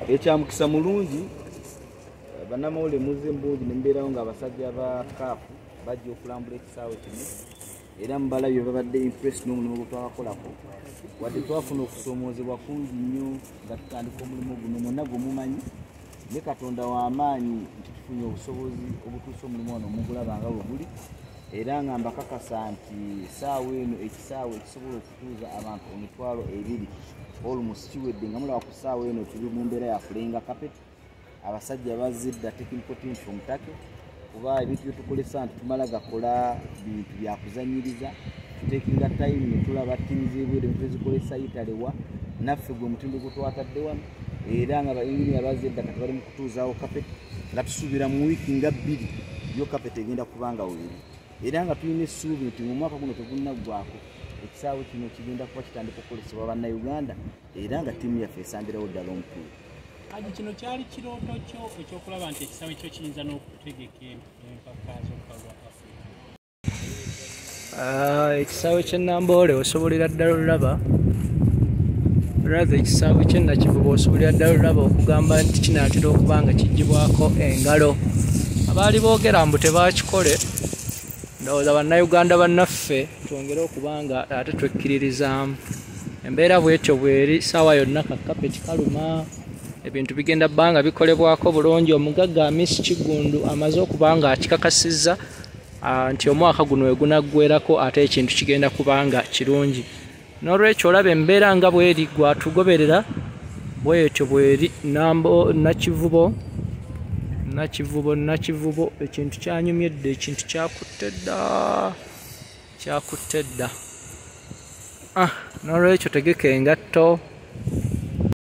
Ekyamukisa mulungi, bannamawulire muzze mbungi ne mbeerawo ng'abasajja ba CAF bajja okulambula ekisaawe kino, era mubalabye babadde impressed n'omulimu gwe twakakolako. Wadde twafuna okusoomoozebwa kungi nnyo nga tutandika omulimu guno mwonna gwe mumanyi, ne Katonda w'amaanyi nti tufunye obusobozi obutuusa omulimu wano omugulaba nga bwe guli. Era nga mbakakasa nti essaawa eno ekisaawe ekisobola okutuuza abantu 20,000 almost kiwedde. Nga mulaba ku ssaawa eno tuli mu mbeera ya kulenga carpet. Abasajja bazze dda, technical team from Turkey, kuba ebintu byetukolesa nti tumala gakola bintu byakuzanyiriza, tutekinga time ne tulaba ttiimu z'ebweru ebintu ezikolesa Italy wa naffe gwe mutindo gwe twatadde wano. Era nga bainginiya bazze dda, kati bali mu kutuuzaawo carpet, nga tusuubira mu wiiki nga 2 yo carpet egenda kuba nga weeri. Era nga tulina essuubi nti mu mwaka guno tegunnaggwako, ekisaawe kino kigenda kuba kitandika okukolesebwa Bannayuganda, era nga ttiimu yaffe esambirawo ddala omupiira. Haji, kino kyali kirooto kyo ekyokulaba nti ekisaawe kyo kiyinza n'okutegeka empaka z'olukalu lwa Afrika? Ekisaawe ky'e Namboole osobolera ddala olaba, rather ekisaawe ky'e Nakivubo osobolera ddala olaba okugamba nti kinaatera okuba nga kiggyibwako engalo. Abaali boogera mbu tebakikole, ndowooza Bannayuganda bannaffe twongere okuba nga ate twekkiririzaamu. Embeera bwetyo bweri, saawa yonna kakapeti kaluma, ebintu bigenda bbanga bikolebwako bulungi. Omugagga Amis Kiggundu amaze okuba nga akikakasizza nti omwaka guno we gunaggwerako ate ekintu kigenda kuba nga kirungi. N'olwekyo olaba embeera nga bweri, gwatugoberera bwetyo bweri. Nambo Nakivubo, Nakivubo, Nakivubo, ekintu kyanyumye dda, ekintu kyakutte dda, kyakutte dda. N'olwekyo tegeka engatto.